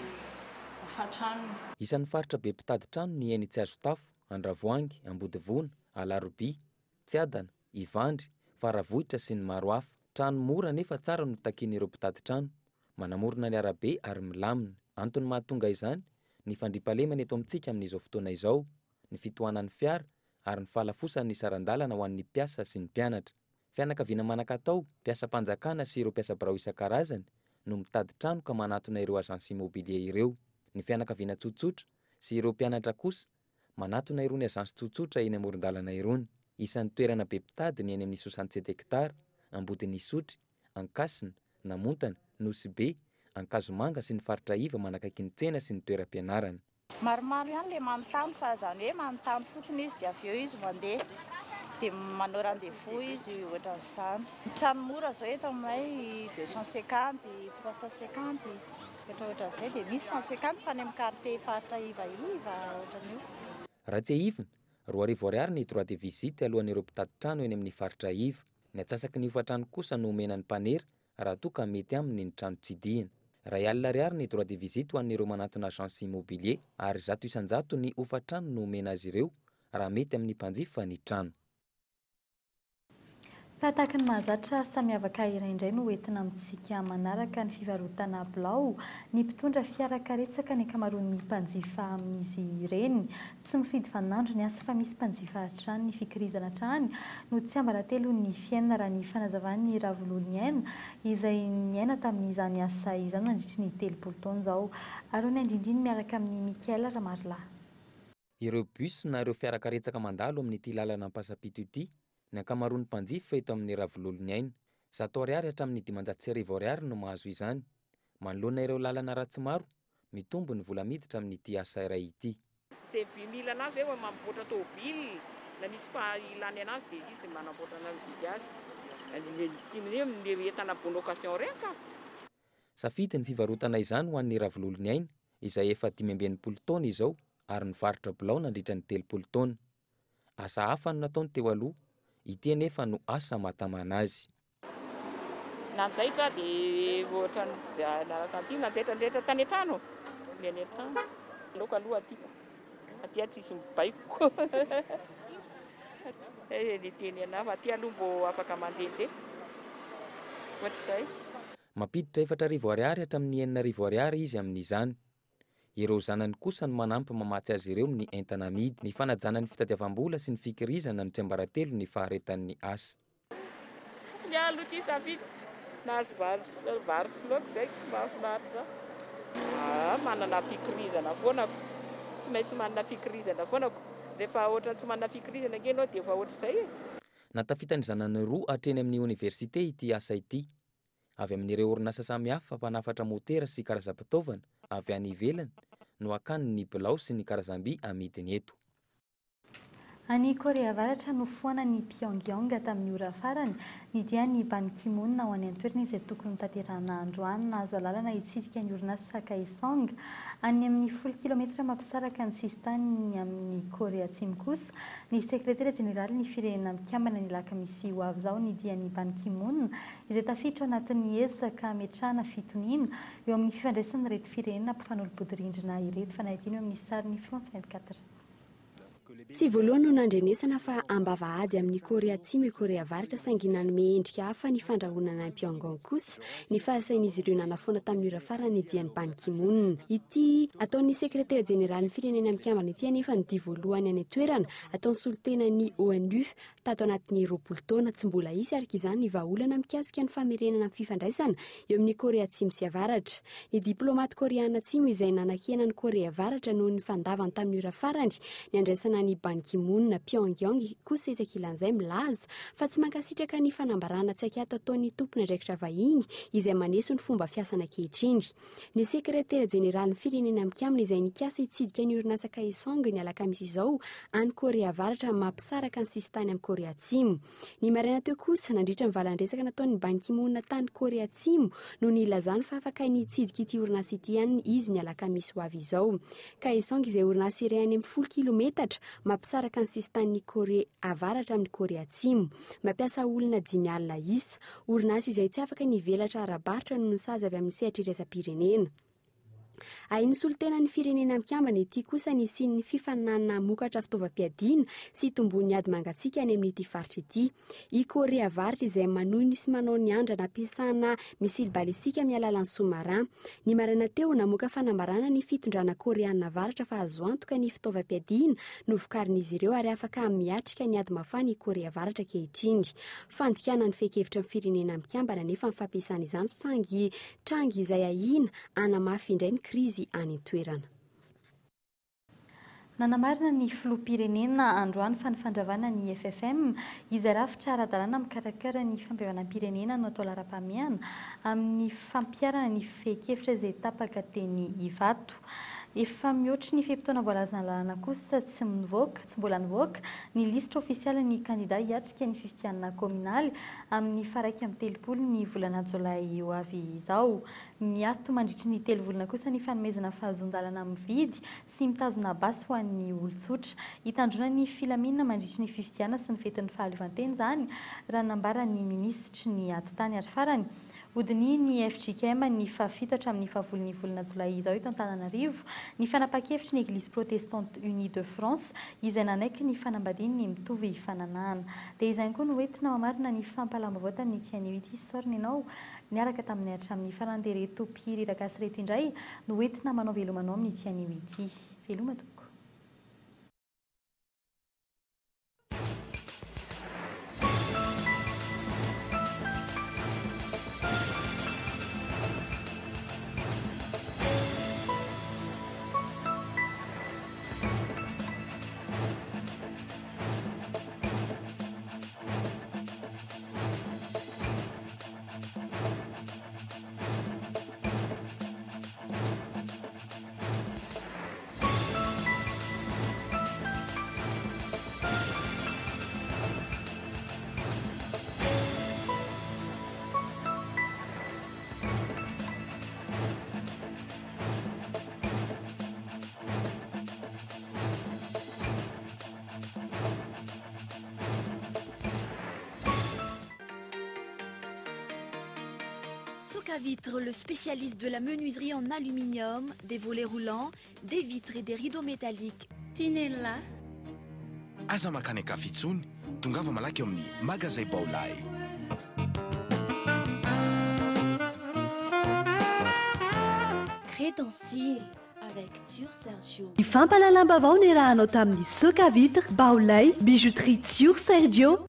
hofan-tranony. Isan'ny faritra be mpitady trano ny eny Tsiazotafo, Andravoahangy, Ambodivona, Alarobia, Tsiadana, Ivandry, Faravohitra sy ny maro hafa. Trano mora nefa tsara no takian'ireo mpitady trano. Manamorona ny arabe ary milamina. Antony mahatonga izany, ny fandriampahalemana eto amintsika amin'izao fotoana izao, ny fitohanan'ny fiara ary ny fahalafosan'ny saran-dalana ho an'ny mpiasa sy ny mpianatra. Fianakaviana manan-katao, mpiasam-panjakana sy ireo mpiasa birao isan-karazany no mitady trano ka manatona ireo agence immobilier ireo. Ny fianakaviana tsotsotra sy ireo mpianatra kosa manatona irony agence tsotsotra eny amoron-dalana irony. Isan'ny toerana be mpitady ny eny amin'ny 67 hectares, Ambodin'Isotry, Ankasina, Namontana, Nosy Be, Ankazomanga sy ny faritra iva manakaiky ny tsena sy ny toeram-pianarana. Maromaro ihany ilay manontany fa izany hoe manontany fotsiny izy dia avy eo izy mandeha dia manao rendez-vous izy ohatran'izany. Ny trano mora izao eto aminay 250, 350, ohatrohatran'izay dia misy 150 fa any amin'ny quartier faritra iva iva ohatran'io. Raha tsiahivina, 2000 ariary ny droit de visite alohan'ireo mpitady trano eny amin'ny faritra iva. Ny antsasaky ny hofan-trano kosa no omena ny mpanera raha toa ka mety aminy ny trano tsidihina. 1000 ariary ny droit de visite ho an'ireo manatona agence immobilier ary 100% ny hofan-trano no omena azy ireo raha mety amin'ny mpanjifa ny trano. Fa tahaka ny mahazatra, samy miavaka iray indray no hoentina amintsika manaraka ny fivarotana bilao. Ny mpitondra fiara karetsaka ny ankamaroan'ny mpanjifa amin'izy ireny. Tsy mifidy vaninandro ny asa fa misy mpanjifa hatrany. Ny fikirizana hatrany no tsiambaratelon'ny fiainana raha ny fanazavan'i Ravololoniaina izay niaina tamin'izany asa izany nandritry ny 30 taona izao. Arao ny andindiny miaraka amin'i Mickaël Ramarolahy. Ireo bus na ireo fiara karetsaka mandalo amin'ity lalana Ampasampito ity ny ankamaroan'ny mpanjifa eto amin'ny Ravololoniaina. 100 ariary hatramin'ny 1500 ariary no mahazo izany. Manoloana ireo lalana ratsy maro, mitombo ny vola miditra amin'ity asa iray ity. Izay vy mila anazy hoe mamboatra tôbily Na misy fa ilany anazy dia izy manamboatra anazy mividy azy. Ny entana bonne occasion ireny ka. Safidy ny fivarotana izany ho an'ny Ravololoniaina, izay efa 65 taona izao ary nivarotra bilao nandritra ny 30 taona. Asa hafa no nataony teo aloha, ity anefa no asa mahatamana azy. Nanjaitra dia ohatran'ny nalasa an'ity, nanjaitra njaitra tany an-trano, ny any an-trano. Laoka aloha tiako, aty aho tsisy mibaiko. Ny teny anahy fa aty aloha mbô afaka mandehandeha. Ohatr'izay. Mampiditra 4000 ariary hatramin'ny 6000 ariary izy amin'izany. Ireo zanany kosa no manampy mamatsy azy ireo amin'ny entana amidy. Ny fanajana ny fitadiavam-bola sy ny fikirizana no tsiambaratelo ny faharetan'ny asa. Ny ahy aloha ity safidy nahazo vary vary sy laoka izay mahafinaritra ahy. Manana fikirizana foana ko, tsy maintsy manana fikirizana foana ko, rehefa ohatran'ny tsy manana fikirizana ange ianao dia efa ohatr'izay e. Nahatafita ny zanany roa hatreny amin'ny oniversite ity asa ity. Avy amin'ireo orinasa samihafa mpanafatra motera sy karazam-pitaovana avy any ivelany no hakany ny bilao sy ny karazam-by amidiny eto. Any Korea Avaratra, nofoanan'i Pyongyang tamin'ny ora farany ny dian'i Ban Ki-moon ho any an-toerana izay tokony hotanterahina androany. Nahazo alalana hitsidika ny orinasa Kaesong any amin'ny 10 kilometatra mampisaraka ny sisintaniny amin'i Korea Atsimo kosa ny sekretera jeneralin'ny Firenena Mikambana ny alakamisy ho avy izao ny dian'i Ban Ki-moon izay tafiditra ao anatin'ny ezaka hametrahana fitoniana eo amin'ny fifandraisan'ireto firenena mpifanolo-bodirindrina ireto. Fanadihadiana eo amin'ny sarin'ny France 24. Tsy voalohany no nandrenesana fa ambava ady amin'i Korea Atsimo i Korea Avaratra saingy nanome endrika hafa ny fandrahonana an'i Pyongyang kosa ny fahasain'izy ireo nanafoana tamin'ny ora farany ny dian'i Ban Ki-moon. Ity ataon'ny sekretera jeneralin'ny Firenena Mikambana ity anefa no dia voalohany any an-toerana ataon'ny solontenan'ny ONU tato anatin'ny 20 taona. Tsy mbola hisy araka izany ny vahaolana mikasika ny famerenana ny fifandraisana eo amin'i Korea Atsimo sy Avaratra. Ny diplaomaty Koreana Atsimo izay nanakiana an'i Korea Avaratra noho ny fandavany tamin'ny ora farany ny handraisana an'i Ban Ki-moon Pyongyang kosa etsy ankilan'izay milaza fa tsy mankasitraka ny fanambarana tsy ankiato ataon'ny tompon'andraikitra vahiny izay maneso ny fomba fiasana ankehitriny. Ny sekretera jeneralin'ny Firenena Mikambana izay nikasa hitsidika ny orinasa Kaesong ny alakamisy izao any Korea Avaratra mampisaraka ny sisintany amin'i Korea Atsimo. Ny maraina teo kosa, nandritra ny valan-dresaka nataon'i Ban Ki-moon tany Korea Atsimo no nilazany fa afaka ny hitsidika ity orinasa ity ihany izy ny alakamisy ho avy izao. Kaesong izay orinasa iray any amin'ny 10 kilometatra mampisaraka ny sisintanin'i Korea Avaratra amin'i Korea Atsimo. Mampiasa olona 50 isa. Orinasa izay tsy afaka ny hivelatra ara-barotra noho ny sazy avy amin'ny sehatra iraisam-pirenena. Ahin'ny solontenan'ny Firenena Mikambana ity kosa ny hisian'ny fifaninanana hamokatra fitaovam-piadiana sy hitomboan'ny ady mangatsiaka any amin'ity faritra ity. I Korea Avaratra izay manohy ny sy manao ny andrana ampiasana misily balistika amin'ny alalan'ny sous-marin. Ny maraina teo, namoaka fanambarana ny fitondrana Koreana Avaratra fa azo antoka ny fitaovam-piadiana novokarin'izy ireo ary afaka miatrika ny ady mafana i Korea Avaratra ankehitriny. Fandikana ny fehin-kevitry ny Firenena Mikambana anefa ny fampiasana izany saingy tranga izay ahiana hanamafy indray ny krizy any an-toerana. Nanamarina ny filoham-pirenena androany fa ny fandravana ny FFM, izay rafitra ara-dalàna mikarakara ny fampihavanam-pirenena no atao laharam-pahamehana amin'ny fampiharana ny fehin-kevitra izay tapaka teny Ivato. Efa mihoatry ny fe-potoana voalazan'ny lalàna kosa tsy mivoaka, tsy mbola nivoaka, ny lisitra ofisialin'ny kandida hiatrika ny fifidianana kaominaly amin'ny faha 31 ny volana jolay ho avy izao. Miato mandritry ny telo volana kosa ny fanomezana fahazoan-dalana mividy sy mitazona basy ho an'ny olon-tsotra. Hitandroana ny filaminana mandritry ny fifidianana sy ny fetin'ny fahaleovantena izany, raha ny nambaran'ny minisitry ny atitany. Ary farany, Hodinihin'ny fjkm ny fahafito hatramin'ny fahavolon'ny volana jolay izao eto Antananarivo ny fanapahan-kevitry ny Eglise Protestante Unie de France izay nanaiky ny fanambadian'ny mitovy fananahana. Dia izay ihany koa no hoentina mamarina ny fampahalam-baovao tamin'ity anio ity. Isaorana ianao niaraka taminay hatramin'ny farany. Dia ireto mpihira hiragasy ireto indray no hoentina manao veloma anao amin'ity anio ity. Veloma tompoko. Soka Vitre, le spécialiste de la menuiserie en aluminium, des volets roulants, des vitres et des rideaux métalliques. Tinella. Aza mankany an-kafa intsony, tongava malaky ao amin'ny Magazay Baolai. Crée ton style avec Tsior Sergio. Ny fampahalalam-baovao niarahanao tamin'ny Soka Vitre, Baolai, Bijouterie Tsior Sergio.